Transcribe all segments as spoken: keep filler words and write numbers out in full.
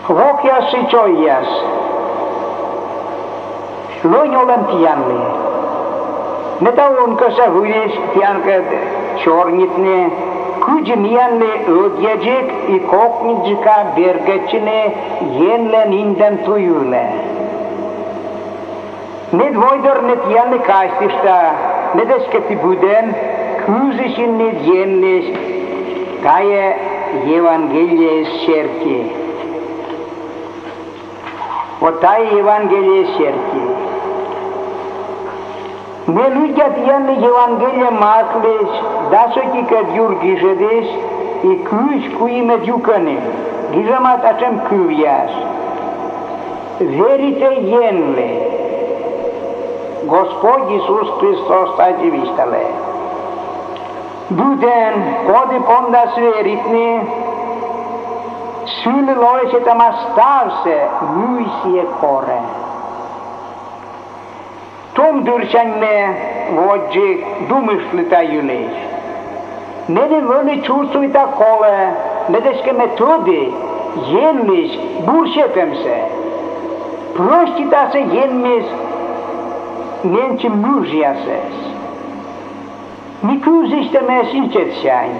Вокъяс и чойяс, лӧнь олӧм тіянлы. Ме талун кӧсъя выльысь тіянкӧд сёрнитны, кыдзи миянлы ӧдйӧджык и кокньыдджыка бергӧдчыны Енлӧн Индӧм туй вылӧ. Мед войдӧр ме тіянлы казьтышта, мед эськӧ ті быдӧн кывзысинныд Енлысь тайӧ Евангелиеыс серти. Вот тайӧ Евангелиеыс серти. Ме лыддя тіянлы Евангелие Марклысь дас ӧтикӧд юр гижӧдысь и кызь куимӧд юкӧны. Гижӧма татшӧм кывъяс: «Веритӧй Енлы». Господь Иисус Христос тадзи висьталӧ: быдӧн, коді пондас веритны, сылы лоӧ сетӧма ставсӧ, мый сійӧ корӧ. Том дырсянь ме водзджык думыштлі та йылысь. Меным вӧлі чувствуйта колӧ, мед эськӧ ме тӧді Енлысь бур сетӧмсӧ. Проститасӧ Енмыс менсьым мыжъясӧс. Ми кывзысьтӧмӧсь ичӧтсянь.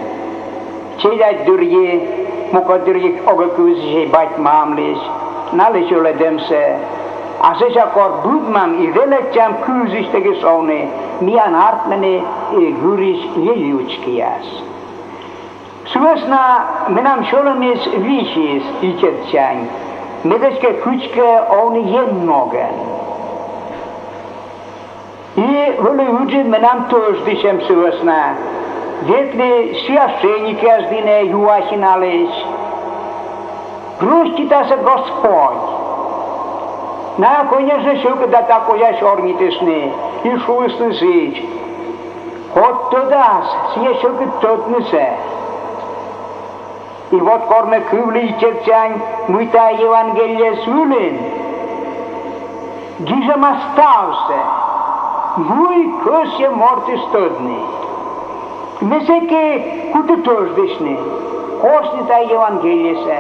Челядь дырйи, мукӧд дырйи огӧ кывзысьӧй бать-мамлысь, налысь ӧлӧдӧмсӧ. А сэсся кор быдмам и велӧдчам кывзысьтӧгыс овны, миян артмӧны и гырысь лель учкияс. Сы вӧсна менам сьӧлӧмыс висис ичӧтсянь, мед эськӧ кыдзкӧ овны Ен ногӧн. И вӧлі ыджыд менам тӧждысьӧм сы вӧсна. Ветлі священникъяс дінӧ, юасьӧ налысь: «Проститасӧ Господь?» Найӧ, конечно, сьӧкыда та кузя сёрнитісны и шуисны сідз: «Код тӧдас, сійӧ сьӧкыд тӧднысӧ». И вот кор ме кывлі ичӧтсянь, мый тайӧ Евангелиеыс ылын, гижӧма ставсӧ, мый кӧсйӧ мортыс тӧдны. Ме сэки куті тӧждысьны, корсьны тайӧ Евангелиесӧ.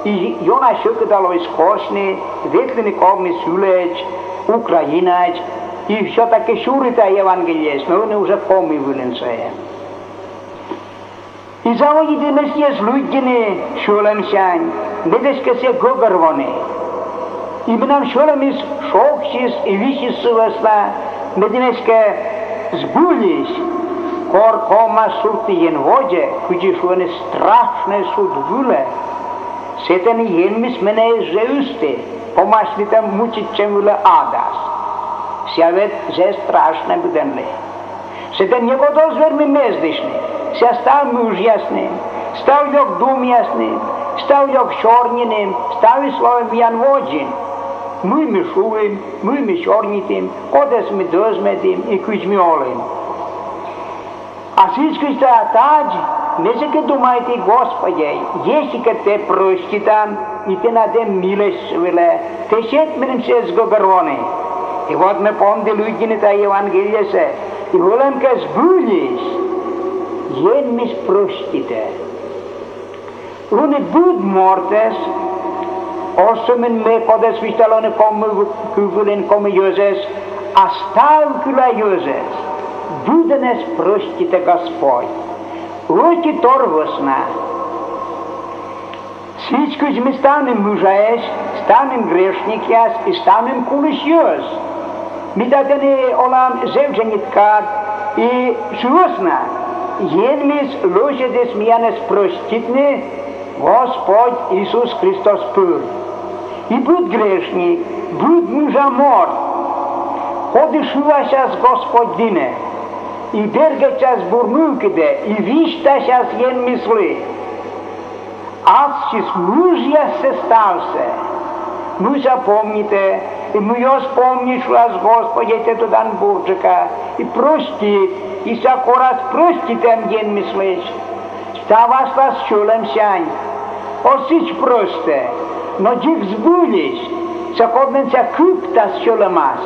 И ёна сьӧкыда лоис корсьны, ветлыны Комиӧ сылӧдз, Украинаӧдз, и всё-таки сюри тайӧ Евангелиеыс, но ӧні уже коми вылын сійӧ. И заводиті ме сійӧс лыддьыны сьӧлӧмсянь, мед эськӧ сійӧс гӧгӧрвоны. И менам сьӧлӧмыс шогсис и висис сы вӧсна, мед эськӧ збыльысь, кор ковмас судны Ен водзӧ, кыдзи шуӧны, страшнӧй суд вылӧ. Сэтӧні Енмыс менӧ эз жӧ ысты помасьлытӧм мучитчӧм вылӧ адас. Сійӧ ведь зэв страшнӧй быдӧнлы. Сэтӧн некод оз вермы мездысьны, сійӧ став мыжъясным, став лёк думъясным, став лёк сёрниным, ставыс лоӧ миян водзын. Мый ми шуим, мый ми сёрнитім, кодӧс ми дӧзмӧдім и кыдз ми олім. А сідзкӧ тадз ме сэки думайті: Господи, если кӧ тэ проститан, и тэнад эм милость сы вылӧ, тэ сет меным сійӧс гӧгӧрвоны. И вот ме понді лыддьыны тайӧ Евангелиесӧ, и вӧлӧмкӧ збыльысь, Енмыс проститӧ. Ӧні быд мортӧс, оз сӧмын ме, кодӧс висьталӧны коми кыв вылын коми йӧзӧс, а ставкыла йӧзӧс, быдӧнӧс проститӧ Господь. Ӧти тор вӧсна. Сідз кыдз ми ставным мыжаӧсь, ставным грешникъяс и ставным кулысь йӧз. Ми татӧні олам зэв дженьыд кад, и сы вӧсна Енмыс лӧсьӧдіс миянӧс проститны Господь Иисус Христос пыр. И быд грешник, быд мыжа морт, коді шыасяс Господь дінӧ, и бергӧдчас бур мывкыдӧ, и висьтасяс Енмыслы, ас сійӧс мыжъяссӧ ставсӧ. Мыйсӧ помнитӧ, и мый оз помнит, шуас: Господи, тэ тӧдан бурджыка, и простит, и сійӧ корас проститӧм Енмыслысь став аслас сьӧлӧмсянь. Оз сідз простӧ, но дзик збыльысь, сійӧ коднӧнсӧ кыптас сьӧлӧмас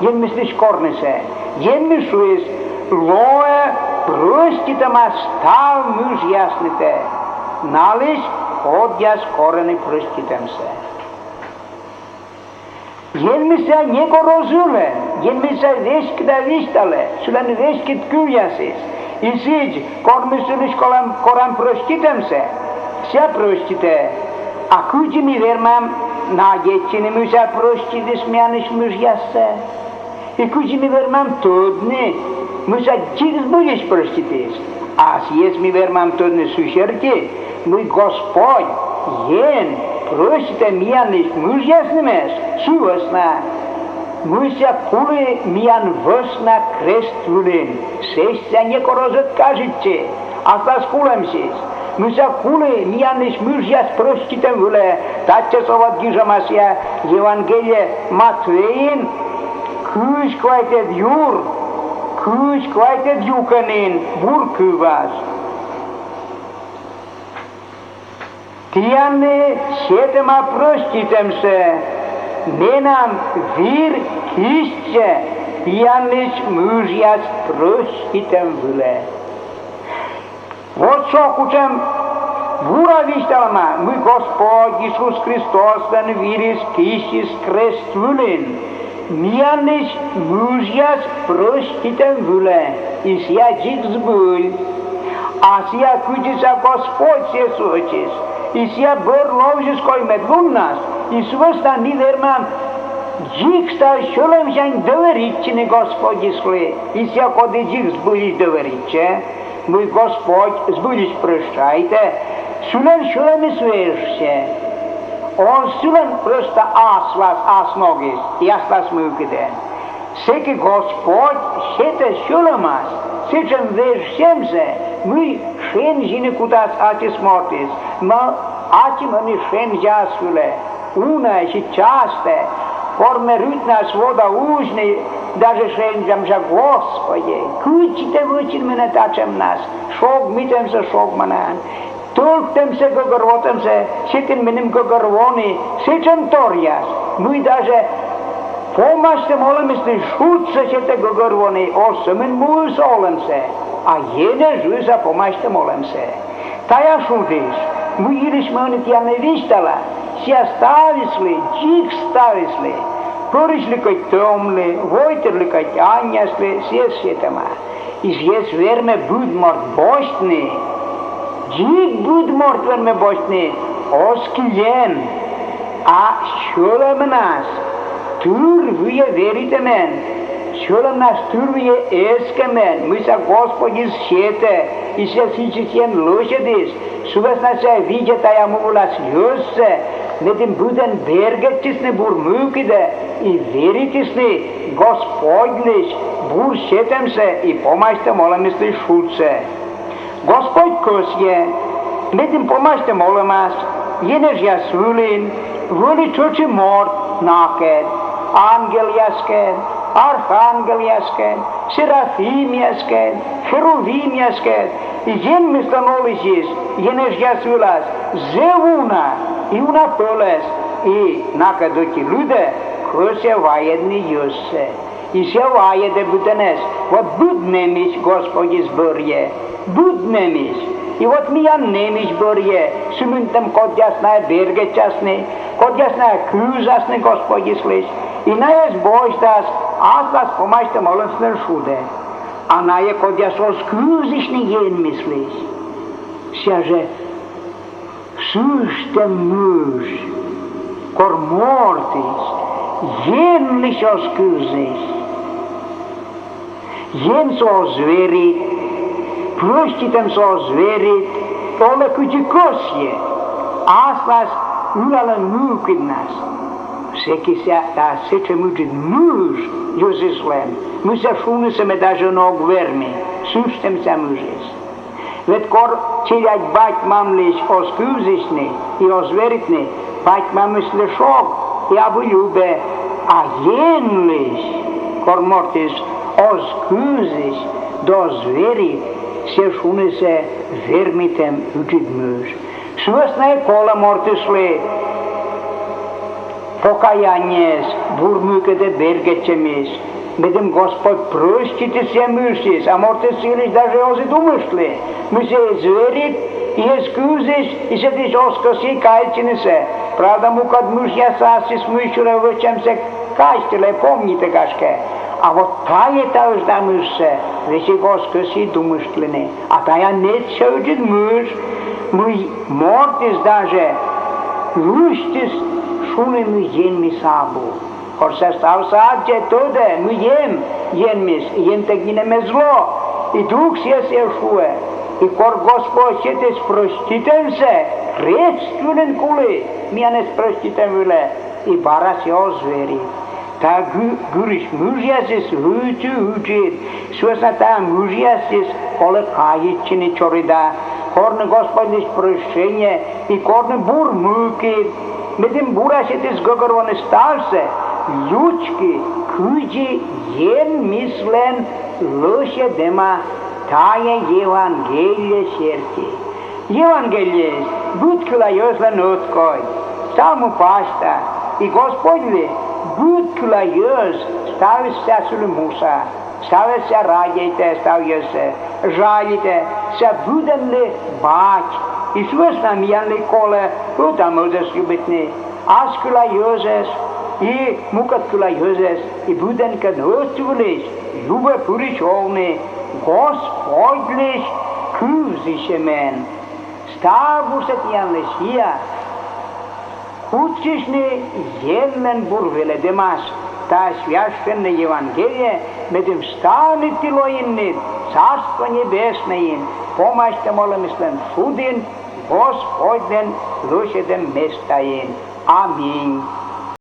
Енмыслысь корнысӧ. Енмыс шуис: лоӧ проститӧма став мыжъяснытӧ, налысь Кодъяс корӧны прӧститӧмсӧ. Енмыс некор оз ылӧ, Енмысӧ веськыда висьталӧ, сылӧн веськыд кывъясыс. И сідз, кор ми сылысь корам, корам прӧститӧмсӧ, сійӧ прӧститӧ. А кыдзи ми вермам надейтчыны, мый сійӧ прӧститіс миянлысь мыжъяссӧ? И кыдзи ми вермам тӧдны, мый сійӧ дзик збыльысь прӧститіс? А сійӧс ми вермам тӧдны сы серти, мый Господь Ен прӧститӧ миянлысь мыжъяснымӧс сы вӧсна, мый сійӧ кулі миян вӧсна крест вылын. Сэсся сійӧ некор оз ӧткажитчы аслас кулӧмсьыс. Мый сійӧ кулі миянлысь мыжъяс прӧститӧм вылӧ. Татчӧ со вот гижӧма сійӧ Евангелие Матфейын, кызь квайтӧд юр, кызь квайтӧд юкӧнын, бур кывас. Тіянлы сетӧма прӧститӧмсӧ, менам вир кистчӧ тіянлысь мыжъяс прӧститӧм вылӧ. Вот со кутшӧм бура висьталӧма, мый Господь Иисус Христослӧн вирыс кистіс крест вылын миянлысь мыжъяс прӧститӧм вылӧ, и сійӧ дзик збыль. А сійӧ, кыдзи сійӧ Господь, сійӧ сэтшӧмыс. И сійӧ бӧр ловзис коймӧд луннас, и сы вӧсна ми вермам дзик став сьӧлӧмсянь доверитчыны Господьыслы, и сійӧ, коді дзик збыльысь доверитчӧ, мый Господь збыльысь прӧщайтӧ, сылӧн сьӧлӧмыс вежсьӧ. Оз сылӧн прӧста аслас ас ногыс и аслас мыйкӧдӧн. Сэки Господь сетӧ сьӧлӧмас сэтшӧм вежсьӧмсӧ, мый шензьыны кутас ачыс мортыс, но ачым ӧні шензяс вылӧ. Унаысь частӧ, кор ме рытнас вода узьны, даже шензям ся: Господи, кытчӧ тэ вӧчин менӧ татшӧмнас, шогмитӧмсӧ шогмана, тӧлктӧмсӧ, гӧгӧрвотӧмсӧ сетін меным гӧгӧрвоны сэтшӧм торъяс, мый даже помасьтӧм олӧмыслысь шудсӧ сетӧ гӧгӧрвоны, оз сӧмын муыс олӧмсӧ, а енэжыс помасьтӧм олӧмсӧ. Тая шудыс, мый йылысь ме ӧні тіянлы висьтала, сійӧ ставыслы, дзик ставыслы, пӧрысьлы кӧть томлы, войтырлы кӧть аньяслы, сійӧс сетӧма. И сійӧс вермӧ быд морт босьтны, дзик быд морт вермӧ босьтны, оз киӧн, а сьӧлӧмнас тыр выйӧ веритӧмӧн, сьӧлӧмнас тыр выйӧ эскӧмӧн, мый сійӧ Господьыс сетӧ, и сійӧ сідзи сійӧн лӧсьӧдіс, сы вӧсна сійӧ видзӧ тая му вылас йӧзсӧ, медым быдӧн бергӧдчисны бур мыйкӧдӧ и веритісны Господьлысь бур сетӧмсӧ и помасьтӧм олӧмыслысь шудсӧ. Господь кӧсйӧ, медым помасьтӧм олӧмас енэжъяс вылын вӧлі тшӧтш и морт накӧд, ангелъяскӧд, архангелъяскӧд, серафимъяскӧд, херувимъяскӧд, и Енмыслӧн олысьыс енэжъяс вылас зэв уна, и уна пӧлӧс, и накӧд ӧти лыдӧ кӧсйӧ вайӧдны йӧзсӧ. И сійӧ вайӧдӧ быдӧнӧс, вот быд нэмысь Господьыс бӧрйӧ, быд нэмысь. И вот миян нэмысь бӧрйӧ, сымында кодъяс найӧ бергӧдчасны, кодъяс найӧ кывзасны Господьыслысь, и найӧс босьтас аслас помасьтӧм олӧмсӧ шудӧ. А найӧ, кодъяс оз кывзысьны Енмыслысь, сійӧ жӧ сыктӧм мыж, кор мортыс Енлысь оз кывзысь. Енсӧ оз верит, прӧститӧмсӧ оз верит, олӧ кыдзи кӧсйӧ, аслас ылалӧм мыйкӧднас. Сэки сійӧ да сэтшӧм ыджыд мыж йӧзыслӧн, мый сійӧ шунысӧ ме даже ог вермы, сыктӧм сійӧ мыжыс. Ведь кор челядь бать-мамлысь оз кывзысьны и оз веритны, бать-мамыслы шог и абу любӧ, а Енлысь, кор мортыс оз кывзысь да оз верит, сійӧ шунысӧ вермитӧм ыджыд мыж. Сы вӧсна и колӧ мортыслы покаянньӧыс, бур мыйкӧдӧ бергӧдчӧмыс, медым Господь прӧститіс сійӧ мыжсьыс, а мортыс сы йылысь даже оз и думыштлы, мый сійӧ эз верит, И эз кывзысь, и сэтысь оз кӧсйы кайыны сійӧс. Правда, мукӧд мыжъясыс ассьыс мыйсюрӧ вӧчӧмсӧ казьтылӧ, помнитӧ, гашкӧ. А вот тайӧ тайӧ да мыжсӧ весиг оз кӧсйы думыштлыны. А тайӧ нетшӧдчыд мыж, мый мортыс даже лысьтіс шуны, мый Енмыс абу. Кор сійӧ ставсӧ аддзӧ, тӧдӧ, мый Ен Енмыс, Ентӧг нинӧм эз ло, и дух сійӧс эз шуӧ. И кор Господь сетіс проститӧмсӧ, рӧститны кулі, миянӧс проститӧм вылӧ, и бара сійӧ оз верит. Тайӧ гы-, гырысь мыжъясыс ӧти ыджыд, сы вӧсна тайӧ мыжъясыс колӧ кайыны чорыда, корны Господьлысь прощение и корны бур мыйкӧ. Медым бура сетіс гӧгӧрвоны ставсӧ, лючки, кыдзи Енмыслӧн лӧсьӧдӧма тайӧ Евангелие серти. Евангелиеыс быд кыла йӧзлӧн ӧткодь, став му пасьта, и Господьлы быд кыла йӧз ставыс сылы муса. Ставсӧ радейтӧ, став йӧзсӧ жалитӧ, сійӧ быдӧнлы бать. И сы вӧсна миянлы колӧ ӧта-мӧдӧс любитны, ас кыла йӧзӧс и мукӧд кыла йӧзӧс, и быдӧнкӧд ӧтувлысь любӧ пырысь овны Господьлысь кывзысьӧмӧн. Став бурсӧ тіянлы сійӧ, кутчысьны Енлӧн бур велӧдӧмас, тайӧ священнӧй Евангелие, медым ставныд ті лоинныд Царство Небеснӧйын, помасьтӧм Олӧмыслӧн судын, Господьлӧн лӧсьӧдӧм местаын. Аминь.